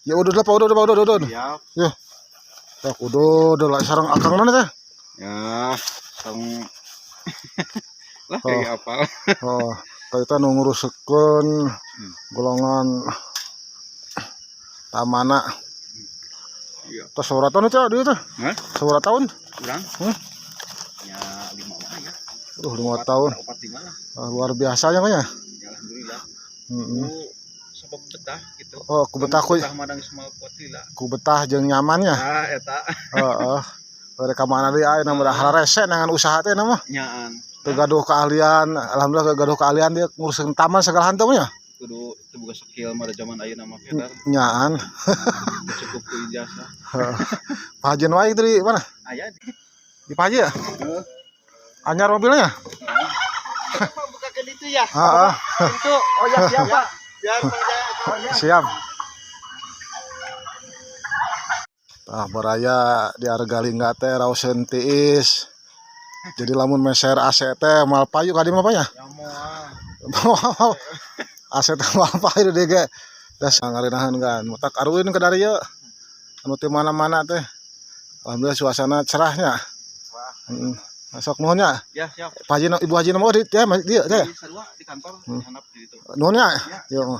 Ya udah lah, Pak, udah, udah, udah, udah. Siap. Ya. Sok udah lah sareng akang mana teh? Ya, sareng lah kayak apa? Oh, tadi teh nu nguruskeun golongan tamana. Iya. Tos sabaraha tahun itu dia teh? Hah? Sabaraha tahun? Kurang? Hmm? Ya 5 lah ya. 5 tahun. 4 5 lah. Ah, luar biasa ya, Pak ya. Ya alhamdulillah. Heeh. Ku sabab betah gitu. Oh, ku betah ku, Betah madang semua kuat lila. Ku betah jeung nyamannya. Ah, eta. Heeh. Mereka mana deui aya nama hararese dengan usaha teh nama. Nyaan. Teu gaduh keahlian, alhamdulillah gaduh keahlian dia ngurusin taman segala hantu nya. Kudu teu boga skill mah da zaman ayeuna mah pedar. Nyaan. Teu cukup ku ijazah. Pak Haji wae itu di mana? Aya di. Di Pak Haji ya? Anyar mobilnya? Bukakeun itu ya. Heeh. Itu. Oh ya siap, Pak. Biar saya Siap. Tah baraya di Argalingga teh raoseun tiis. Jadi lamun meser AC teh moal payu ka dieu mah ya? Ya moal. AC teh moal payu di ge. Das ngarenahan kan. Matak aruin ke dari ieu. Anu ti mana-mana teh. Alhamdulillah suasana cerahnya. Heeh. Sok nuhun nya. Ya, siap. Pak Haji, Ibu Haji nomor di teh dia teh. Di sarua di kantor di handap di itu. Nuhun nya. Yo.